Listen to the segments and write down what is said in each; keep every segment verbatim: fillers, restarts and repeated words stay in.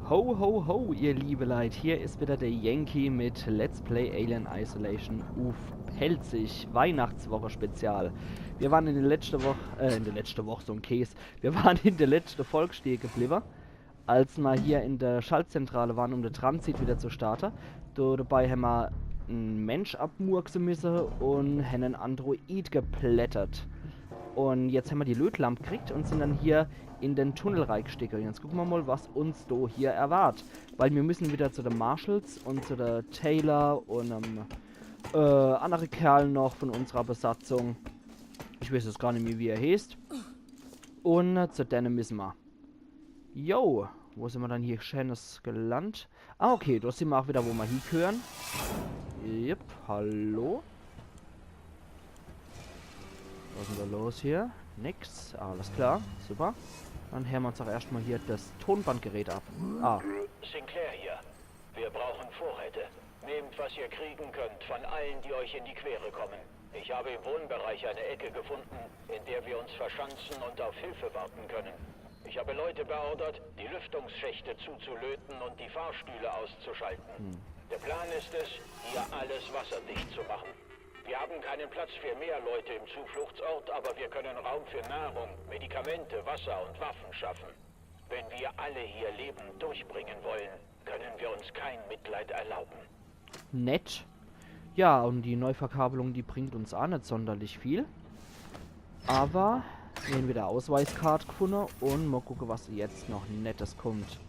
Ho, ho, ho, ihr liebe Leit, hier is wieder der Yankee mit Let's Play Alien Isolation uff Pälzisch, Weihnachtswoche Spezial. Wir waren in der letzte Woch, äh, in der letzte Woch, so en Käs. Wir waren in der letzte Folg stehe gebliwwe, als ma hier in der Schaltzentrale waren, um de Transit wieder zu starte. Do, dabei hämmer en Mensch abmurkse misse un hänn en Android geplättert. Un jetzt hämmer die Lötlamp gekriegt un sin dann hier in den Tunnel reigestecke. Un jetzt gucke ma mol, was uns do hier erwart. Weil mir müssen wieder zu de Marshalls un zu de Taylor un, ähm, äh, annere Kerl noch von unserer Besatzung. Ich weeß jetzt gar nimmi, wie er heeßt. Un, äh, zu denne müssen ma. Jo, wo sin ma dann hier Schänes gelandt? Ah, okay, do sin ma ach wieder, wo ma hiegehören. Yep, hallo. Was is denn do los hier? Nix. Alles klar, super. Dann heere ma uns doch erscht mol hier das Tonbandgerät ab. Ah. Sinclair hier. Wir brauchen Vorräte. Nehmt, was ihr kriegen könnt, von allen, die euch in die Quere kommen. Ich habe im Wohnbereich eine Ecke gefunden, in der wir uns verschanzen und auf Hilfe warten können. Ich habe Leute beordert, die Lüftungsschächte zuzulöten und die Fahrstühle auszuschalten. Hm. Der Plan ist es, hier alles wasserdicht zu machen. Wir haben keinen Platz für mehr Leute im Zufluchtsort, aber wir können Raum für Nahrung, Medikamente, Wasser und Waffen schaffen. Wenn wir alle hier lebend durchbringen wollen, können wir uns kein Mitleid erlauben. Nett. Ja, un die Neuverkabelung, die bringt uns ach net sonderlich viel. Aber mir hän wieder Ausweiskart gefunne un mol gucke, was jetzt noch Nettes kummt.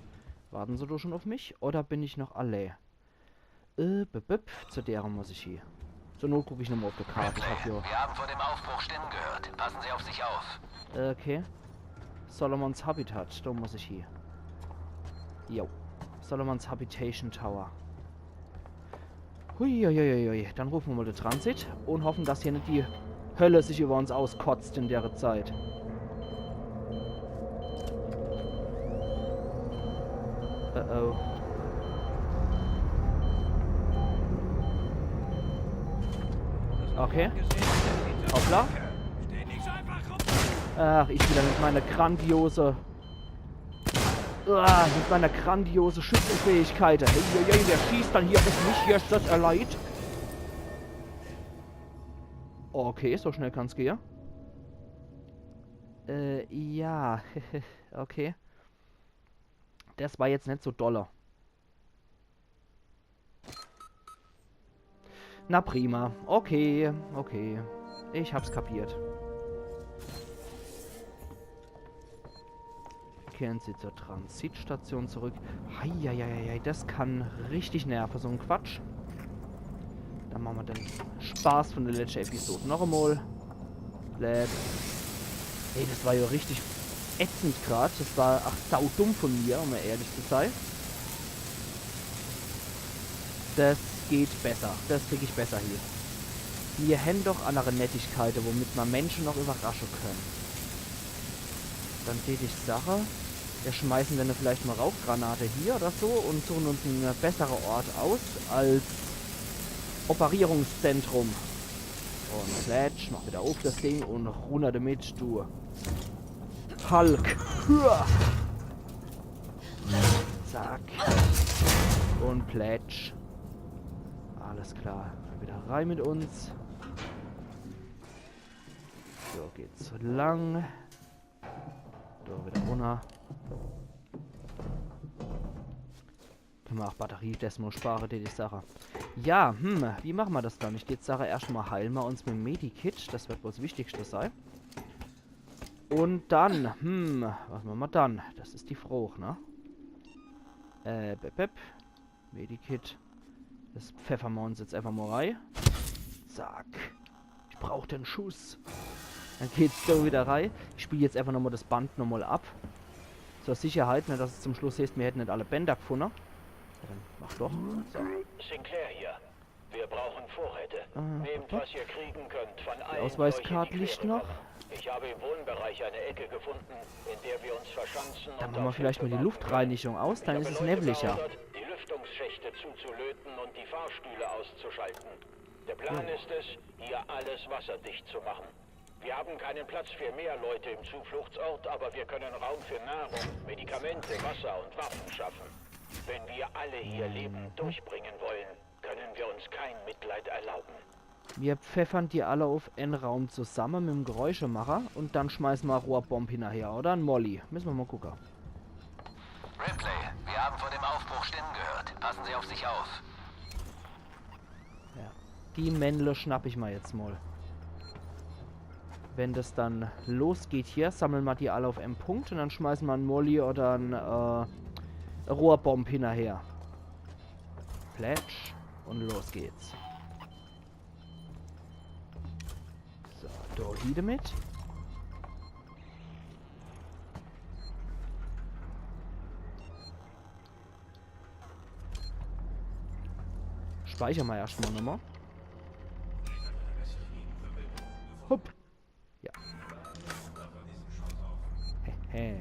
Warten se do schon uff mich? Oder bin ich noch allää? Äh, bip, bip, zu dere muss ich hie. Zur Not guck ich nochmol uff de Kart. Ich hab jo... Wir haben von dem Aufbruch Stimmen gehört. Passen Sie auf sich auf. Okay. Solomons Habitat, do muss ich hie. Jo. Solomons Habitation Tower. Huiuiuiui. Dann rufe ma mol de Transit un hoffen, dass hier net die Hölle sich über uns auskotzt in dere Zeit. Oh oh. Okay. Hoppla. Ach, ich wieder mit meiner grandiose, ah, mit meiner grandiose Schützefähigkeit. Hey, hey, hey, der schießt dann hier uff mich. Hier is das erleid. Okay, so schnell kann's gehe. Äh, ja. Okay. Das war jetzt net so dolle. Na prima. Okay, okay. Ich hab's kapiert. Kehren Sie zur Transitstation zurück. Heieieiei, das kann richtig nerve, so en Quatsch. Dann mache ma den Spaß von der letzte Episode noch emol. Blöd. Ey, das war jo richtig ätzend grad. Das war ach saudumm von mir, um mol ehrlich zu sei. Das geht besser. Das krieg ich besser hie. Mir hän doch annere Nettigkeite, womit ma Mensche noch überrasche könne. Dann tät ich sache, wir schmeißen dann vielleicht mol Rauchgranate hier oder so un suchen uns en bessere Ort aus als Operierungszentrum. Un klatsch, mach wieder uff das Ding un runner damit, du Hulk. Hua. Zack. Un plätsch. Alles klar. Wieder rein mit uns. So geht's lang. Do wieder runner. Könne ma ach Batterie desmol spare, die, die Sache. Ja, hm, wie mache ma das dann? Ich tät sache, erscht mol heile ma uns mit em Medikit. Das wird wohl das Wichtigste sei. Un dann, hm, was mache ma dann? Das is die Froch, ne? Äh, bep, bep. Medikit. Das pfeffere ma uns jetzt einfach mol rei. Zack. Ich brauch den Schuss. Dann geht's do wieder rei. Ich spiel jetzt einfach nochmol das Band nochmol ab. Zur Sicherheit, ne, dass es zum Schluss heeßt, mir hätten net alle Bänder gefunne. Ja, dann mach doch. So. Sinclair hier. Wir brauchen Vorräte. Ah, nehmt, okay, was ihr kriegen könnt, von allen, die euch in die Quere kommen. Die Ausweiskarte liegt noch. Ich habe im Wohnbereich eine Ecke gefunden, in der wir uns verschanzen und auf Hilfe warten können. Dann mache ma vielleicht mol die Luftreinigung aus, dann is es newwlicher. Ich habe Leute beordert, die Lüftungsschächte zuzulöten und die Fahrstühle auszuschalten. Der Plan ist es, hier alles wasserdicht zu machen. Wir haben keinen Platz für mehr Leute im Zufluchtsort, aber wir können Raum für Nahrung, Medikamente, Wasser und Waffen schaffen. Wenn wir alle hier lebend durchbringen wollen, können wir uns kein Mitleid erlauben. Mir pfeffern die alle uff en Raum zusamme mit em Geräuschemacher un dann schmeiße mer e Rohrbomb hinnerher, oder? En Molly. Misse mer mol gucke. Ripley, wir haben vor dem Aufbruch Stimmen gehört. Passen Sie auf sich auf. Ja. Die Männle schnapp ich mer jetzt mol. Wenn des dann losgeht hier, sammle mer die alle uff en Punkt un dann schmeiße mer en Molly oder en äh, Rohrbomb hinnerher. Plätsch. Un los geht's. So, do hie demit. Speichere mer erscht mol nochmol. Hopp. Ja. Hehe.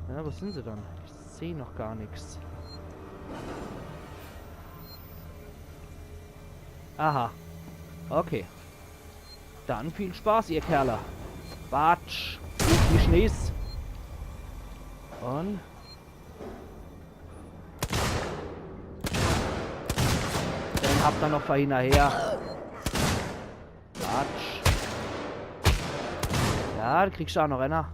Ja, wo sin se dann? Ich seh noch gar nix. Aha. Okay. Dann viel Spaß, ihr Kerle. Batsch. Uff die Schniss. Un den habt er noch fer hinnerher. Batsch. Ja, do kriegsch du aa noch enner.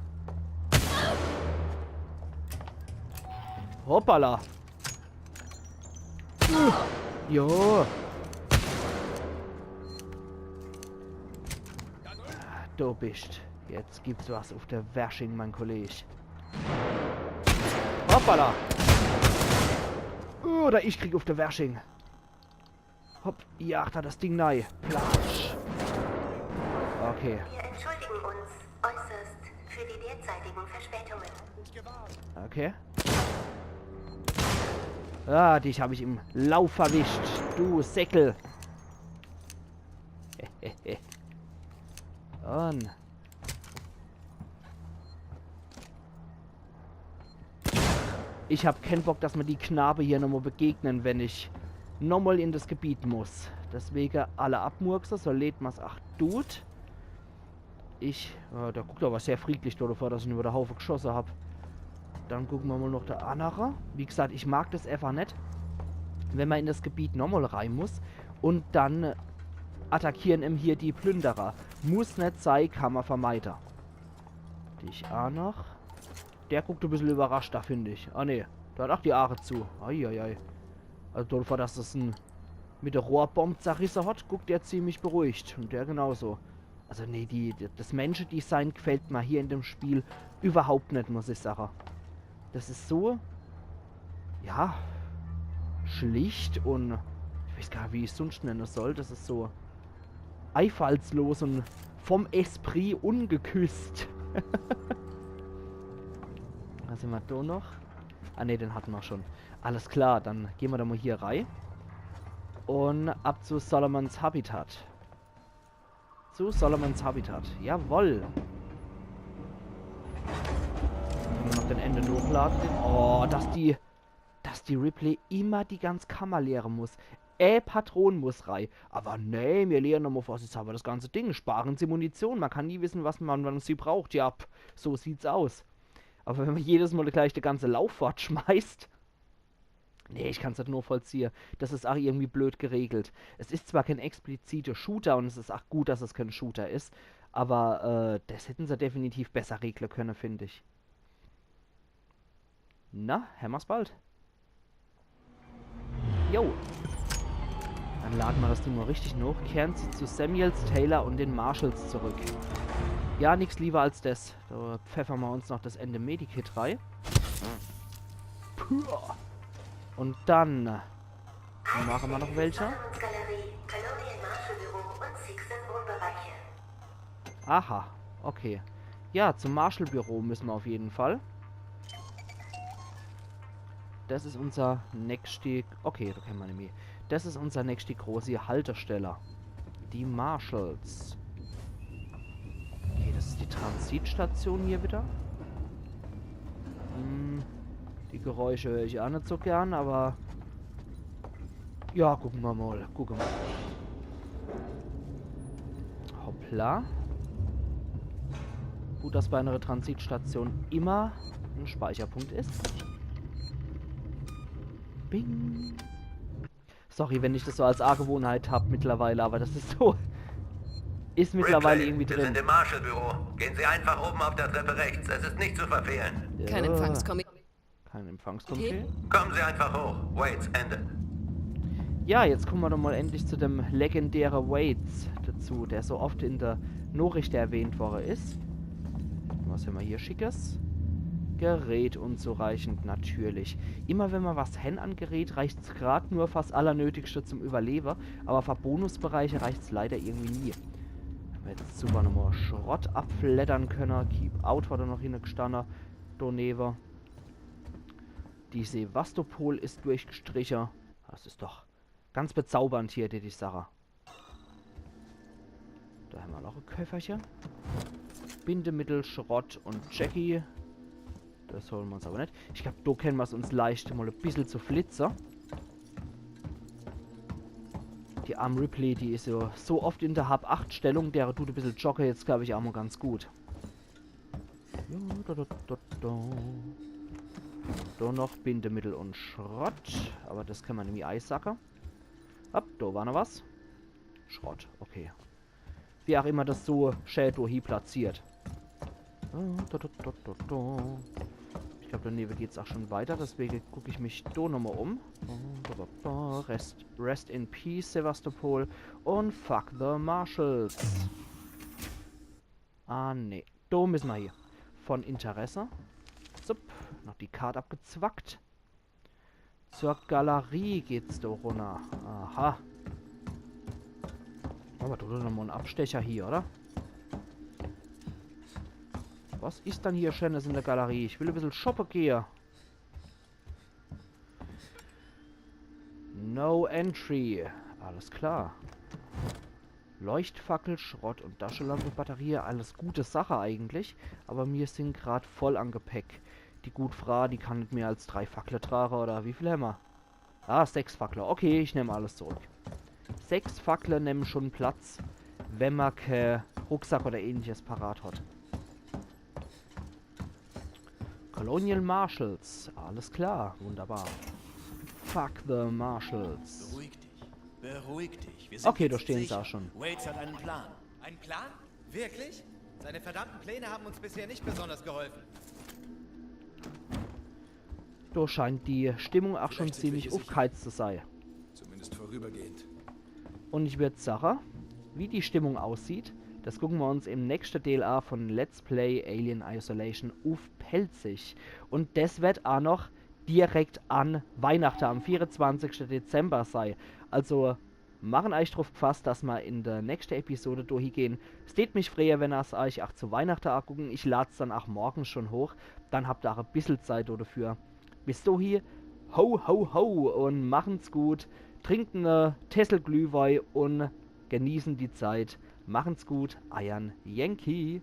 Hoppala. Jo. Ah, du bischt. Jetzt gibt's was uff de Wersching, mein Kolleg. Hoppala. Oder ich krieg uff de Wersching. Hopp, jagt er des Ding nei. Platsch. Okay. Wir entschuldigen uns äußerst für die derzeitigen Verspätungen. Okay. Ah, dich hab ich im Lauf erwischt, du Säckel. Un ich hab kän Bock, dass mer die Knabe hier nochmol begegnen, wenn ich nochmol in des Gebiet muss. Deswege alle abmurkse, so leed mer's aa dut. Ich, äh, do guckt awwer sehr friedlich do devor, dass ich en iwwer de Haufe geschosse hab. Dann gucke mer mol noch de annere. Wie gesagt, ich mag des äfach net, wenn mer in des Gebiet nochmol rei muss un dann äh, attackieren em hier die Plünderer. Muss net sei, kann mer vermeide. Dich aa noch. Der guckt e bissel iwwerrascht do, find ich. Ah nee, der hat aa die Aache zu. Eieiei. Also dodevor, dass des en mit de Rohrbomb zerrisse hat, guckt der ziemlich beruhigt. Un der genauso. Also nee, die, die, des Menschedesign gefällt mer hier in dem Spiel iwwerhaupt net, muss ich sage. Des is so, ja, schlicht un ich weeß gar net, wie ich's sunscht nenne soll. Des is so eifallslos un vom Esprit ungeküsst. Was hämmer do noch? Ah nee, den hatte mer schun. Alles klar, dann gehn mer doch mol hier rei. Un ab zu Solomon's Habitat. Zu Solomon's Habitat. Jawoll. Wenn mer noch den Ende hochlade. Oh, dass die, dass die Ripley immer die ganz Kammer leere muss. Äh, Patron muss rei. Awwer nee, mir leere nochmol vorsichtshalwer des ganze Ding. Sparen Sie Munition. Mer kann nie wisse, was mer, wann mer sie braucht. Ja, pff, so sieht's aus. Awwer wenn mer jedes Mol gleich de ganze Lauf fortschmeißt. Nee, ich kann's net nochvollziehe. Des is aa irgendwie blöd geregelt. Es is zwar kän explizite Shooter un es is aa gut, dass es kän Shooter is, awwer äh, des hätten se definitiv besser regle könne, find ich. Na, hämmer's bald. Jo. Dann lade mer des Ding mol richtig hoch. Kehren Sie zu Samuels, Taylor un den Marshals zurück. Ja, nix liewer als des. Do pfeffere mer uns noch des Ende Medikit rei. Puh. Un dann mache mer noch welche. Galerie, Colonial Marshal Büro und Six Symbolbereiche. Aha, okay. Ja, zum Marshal-Büro müsse mer uff jeden Fall. Des is unser nächschti... Okay, do kenne mer nimmi. Des is unser nächschti großi Haltestelle. Die Marshals. Okay, des is die Transitstation hier widder. Hm, die Geräusche hör ich aa net so gern, awwer ja, gucke mer mol, gucke mer. Hoppla. Gut, dass bei einer Transitstation immer ein Speicherpunkt ist. Bing. Sorry, wenn ich das so als Angewohnheit hab mittlerweile, aber das ist so. Ist mittlerweile Ripley, irgendwie drin. Wir sind im Marshall-Büro. Gehen Sie einfach oben auf der Treppe rechts. Es ist nicht zu verfehlen. Kein Empfangskomitee. Kein Empfangskomitee. Kommen Sie einfach hoch. Waits, Ende. Ja, jetzt kommen wir doch mal endlich zu dem legendären Waits dazu, der so oft in der Nachricht erwähnt worden ist. Was haben wir hier Schickes? Gerät unzureichend, natürlich. Immer wenn wir was hen an Gerät, reicht's grad nur fürs Allernötigste zum Überleben, aber für Bonusbereiche reicht's leider irgendwie nie. Wenn wir jetzt super nochmal Schrott abfleddern können. Keep Out war da noch hingestanden. Daneben. Die Sevastopol ist durchgestrichen. Das ist doch ganz bezaubernd hier, die, die Sache. Da haben wir noch ein Köfferchen. Bindemittel, Schrott und Jackie. Das holen wir uns aber nicht. Ich glaub, da können wir es uns leisten, mal ein bisschen zu flitzen. Die arm Ripley, die ist ja so oft in der Hab-acht-Stellung, der tut ein bisschen joggen jetzt, glaub ich, auch mal ganz gut. Ja, da, da, da, da. Da noch Bindemittel und Schrott. Aber das kann man irgendwie eisacken. Ab, da war noch was. Schrott, okay. Wie auch immer das so schä do hie platziert. Da, da, da, da, da, da. Ich glaub, daneben geht's auch schon weiter, deswegen guck ich mich do nochmal um. Da, da, da, da. Rest, rest in peace, Sevastopol. Und fuck the Marshals. Ah, nee. Do müssen wir hier. Von Interesse. Zup. Noch die Karte abgezwackt. Zur Galerie geht's do runter. Aha. Aber du doch nochmal einen Abstecher hier, oder? Was ist dann hier Schönes in der Galerie? Ich will ein bisschen shoppen gehen. No entry. Alles klar. Leuchtfackel, Schrott und Taschelampe, Batterie, alles gute Sache eigentlich. Aber mir sind grad voll an Gepäck. Die gut Frau, die kann nicht mehr als drei Fackle tragen, oder wie viel haben wir? Ah, sechs Fackle. Okay, ich nehme alles zurück. Sechs Fackle nehmen schon Platz, wenn man kein Rucksack oder ähnliches parat hat. Colonial Marshals, alles klar, wunderbar. Fuck the Marshals. Beruhig dich, beruhig dich. Wir sind Okay, jetzt da stehen sicher. sie auch schon. Waits hat einen Plan. Ein Plan? Wirklich? Seine verdammten Pläne haben uns bisher nicht besonders geholfen. Da scheint die Stimmung auch schon Vielleicht sind wir ziemlich hier sicher. aufgeheizt zu sein. Zumindest vorübergehend. Und ich würd sagen, wie die Stimmung aussieht, das gucken wir uns im nächsten D L A von Let's Play Alien Isolation uff Pälzisch. Und das wird auch noch direkt an Weihnachten am vierundzwanzigsten Dezember sein. Also machen euch drauf gefasst, dass wir in der nächsten Episode durchgehen. Es tät mich freuen, wenn ihr es euch auch zu Weihnachten angucken. Ich lad's dann auch morgen schon hoch. Dann habt ihr auch ein bisschen Zeit dafür. Bis dahin, ho, ho, ho und machen's gut. Trinkt eine Tessel Glühwein und genießen die Zeit. Machen's gut, eiern Yankee.